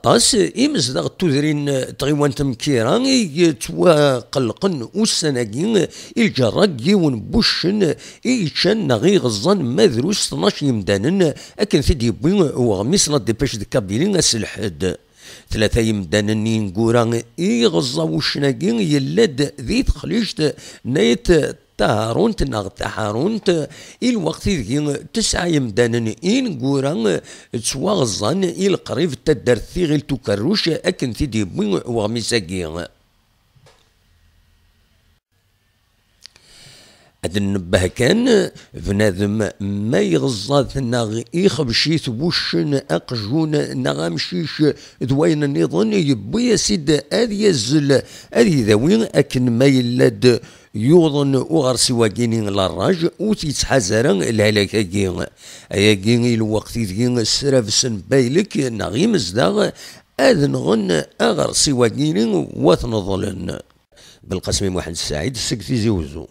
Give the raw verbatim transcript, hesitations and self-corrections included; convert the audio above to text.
Ɣas imezdaɣ n tudrin n tɣiwant n Mkira i yettwaqelqen ussan-agi i lǧerra n yiwen n wuccen i yeččan neɣ i yeɣẓan ma drus tnac yemdanen, akken t-id-yewwi uɣmis La Dépêche de Kabylie ass n lḥedd. Tlata yemdanen ineggura i yeɣẓa wuccen-agi yella-d di texlict n Ayt Taharunt neɣ Taḥarunt, i lweqt ideg tesɛa yemdanen ineggura ttwaɣẓan i leqrib n taddart Tiɣilt Ukerruc, akken t-id-yewwi uɣmis-agi. Ad nnebbeh kan, bnadem ma yeɣẓa-t neɣ ixbec-it wuccen, aqjun neɣ amcic d wayen nniḍen, yewwi-as-id ad yazzel, ad idawi akken ma yella-d yuḍen uɣersiw-agi-ni larraj, ur t-yettḥaz ara lehlak-agi. Ayagi i lweqt ideg srabsen baylek neɣ imezdaɣ ad nɣen aɣersiw-agi-ni wa t-neḍlen. Belqasem Muḥend Saɛid seg Tizi Uzzu.